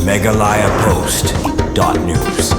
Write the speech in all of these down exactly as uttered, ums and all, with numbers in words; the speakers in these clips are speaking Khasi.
Meghalaya Post dot news.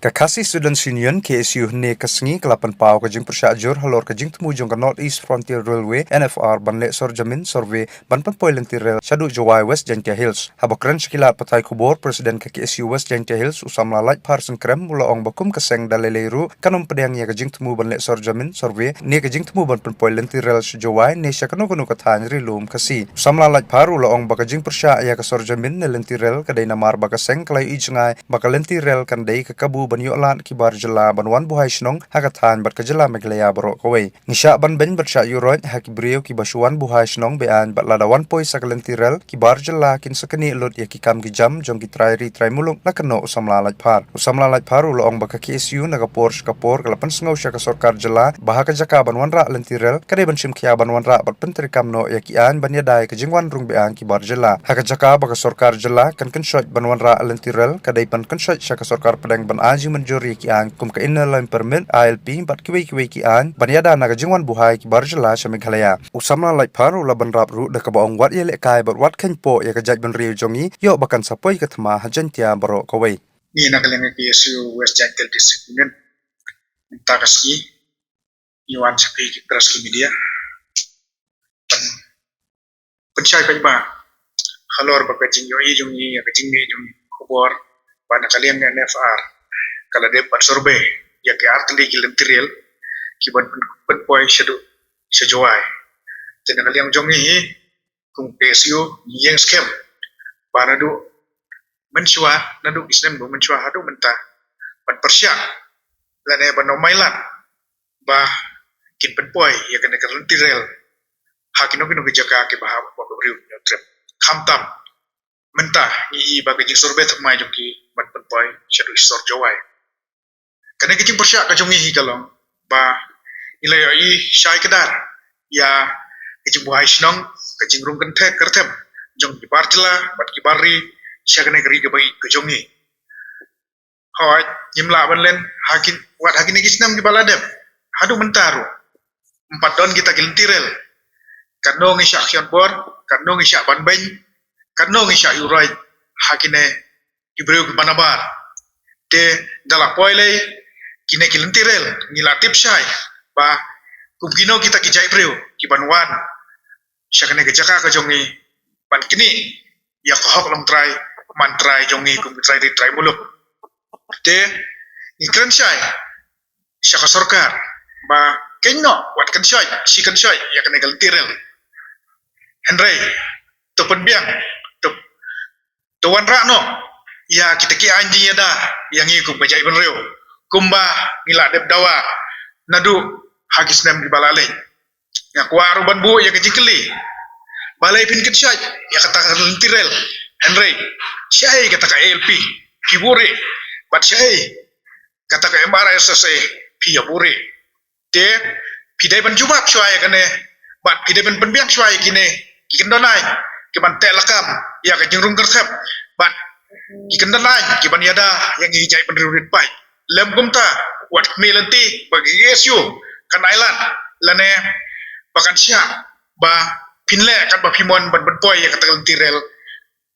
Ka Khasi Students Union, K S U, hynne ka sngi ka la pynpaw ka jingpyrshah jur halor ka jingthmu jong ka North East Frontier Railway, N F R, ban leh sorjamin survey ban pynpoi lynti rel shaduh Jowai, West Jaintia Hills. Haba kren sha ki lad pathai khubor, President ka K S U West Jaintia Hills, u Samla Laitphar Sengkrem, u la ong ba kum ka seng da lei lei ruh kan ym pdiang ïa ka jingthmu ban leh sorjamin survey ne ka jingthmu ban pynpoi lynti rel sha Jowai ne sha kano kano ka thaiñ ri lum Khasi. U Samla Laitphar u la ong ba ka jingpyrshah ïa ka sorjamin ne lynti rel ka dei namar ba ka seng ka la ïohi jngai ba ka lynti rel kan dei ka kabu ban ïoh lad ki bar jylla ban wan buhai shnong ha ka thaiñ bad ka jylla Meghalaya baroh kawei. Ngi shah ban beiñ bad shah ïuhroit ha ki briew kiba shu wan buhai shnong be-aiñ bad lada wan poi sa ka lynti rel, ki bar jylla kin sa knieh lut ïa ki kam ki jam jong ki trai ri trai muluk, la kynnoh u Samla Laitphar. U Samla Laitphar u la ong ba ka K S U na ka por sha ka por ka la pynsngew sha ka sorkar jylla ba ha ka jaka ban wanrah lynti rel ka dei ban shim khia ban wanrah bad pyntreikam noh ïa ki aiñ ban ïada ïa ka jingwan rung be-aiñ ki bar jylla. Ha ka jaka ba ka sorkar jylla kan kynshoit ban wanrah lynti rel, ka dei ban kynshoit sha ka sorkar pdeng ban ai jingmynjur ïa ki aiñ kum ka Inner Line Permit, I L P, bad kiwei kiwei ki aiñ ban ïada na ka jingwan buhai ki bar jylla sha Meghalaya. U Samla Laitphar u la bynrap ruh da kaba ong wat ïalehkai bad wat kheiñpoh ïa ka jaitbynriew jong ngi, ïoh ba kan sa poi ka thma ha Jaintia baroh kawei. Ngi na ka liang ka K S U West Jaintia District Union, mynta ka sngi ngi wan sha phi ki press ki media ban pynshai paidbah halor ba ka jingïohi jong ngi, ka jingmih jong ngi khubor ba na ka liang N F R ka la dep ban survey ïa ki artylli ki lynti rel kiban pyn-, pynpoi shaduh sha Jowai. Te na ka liang jong ngi hi kum K S U ngi ïeng skhem ba naduh mynshuwa, naduh ki snem ba mynshuwa haduh mynta ban pyrshah lane ban ym ailad ba kin pynpoi ïa kane ka lynti rel ha kino kino ki jaka kiba hap ba ka briew Hynñiewtrep. Khamtam mynta ngi i ba ka jingsurvey thymmai jong ki ban pynpoi shaduh sor Jowai. Kane ka jingpyrshah ka jong ngi hi ka long ba ngi la ïohi shai kdar ïa ka jingbuhai shnong, ka jingrung kynthep kyrthep jong ki bar jylla bad ki bar ri sha kane ka ri kaba ïeit ka jong ngi. Hooid, ngim lah ban len ha kin, wat ha kine ki snem kiba la dep haduh mynta ruh ym pat don kita ki lynti rel. Katno ngi shah khñiot bor, katno ngi shah ban beiñ, katno ngi shah ïuhroit ha kine ki briew kiba nabar. Te da la poi lei kine ki lynti rel, ngi la tip shai ba kum kino kita ki jaitbynriew kiban wan sha kane ka jaka ka jong ngi ban knieh ïa ka hok longtrai mantrai jong ngi kum ki trai ri trai muluk. Te ngi kren shai sha ka sorkar ba kheiñ noh, wat kynshoit, shi kynshoit ïa kane ka lynti rel. Hynrei to pynbiang, to, to wanrah noh ïa kita ki aiñ jingïada ïa ngi kum ka jaitbynriew kumba ngi la dep dawa naduh ha ki snem kiba la leit. Nga kwah ruh ban buh ïa ka jingkylli, balei phin kynshoit ïa kata ka lynti rel, hynrei shaei kata ka I L P phi buhrieh, bad shaei kata ka M R S S A phi ïa buhrieh? Te phi dei ban jubab shuwa ïa kane bad phi dei ban pynbiang shuwa ïa kine ki kyndon aiñ kiban teh lakam ïa ka jingrung kyrthep bad ki kyndon aiñ kiban ïada ïa ngi jaitbynriew rit paid. Lym kumta, wat khmih lynti ba ka K S U kan ailad lane ba kan shah ba phin leh katba phi mon ban pynpoi ïa kata ka lynti rel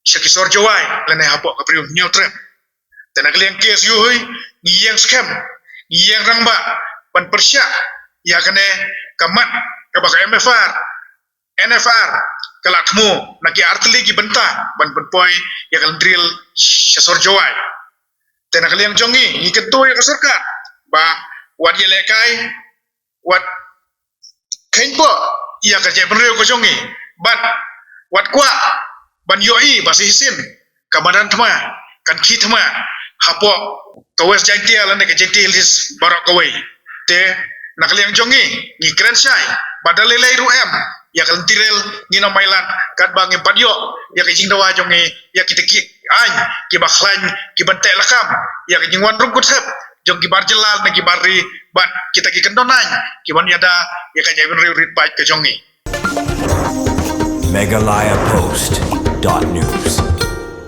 sha ki sor Jowai lane hapoh ka briew Hynñiewtrep. Te na ka liang K S U hi ngi ïeng skhem, ngi ïeng rangbah ban pyrshah ïa kane ka mat kaba ka M F R, N F R ka la thmu na ki artylli ki bynta ban pynpoi ïa ka lynti rel sha sor Jowai. Te na ka liang jong ngi ngi kyntu ïa ka sorkar ba wat ïalehkai, wat kheiñpoh ïa ka jaitbynriew ka jong ngi bad wat kwah ban ïohi ba shisien ka madan thma kan khie thma hapoh ka West Jaintia lane ka Jaintia Hills baroh kawei. Te na ka liang jong ngi ngi kren shai ba da lei lei ruh em ïa ka lynti rel ngin ym ailad katba ngim pat ïoh ïa ka jingdawa jong ngi ïa kita ki aiñ kiba khlaiñ kiban teh lakam ïa ka jingwan rung kyrthep jong ki bar jylla ne ki bar ri bad kita ki kyndon aiñ kiban ïada ïa ka jaitbynriew rit paid ka jong ngi. Meghalaya Post dot news.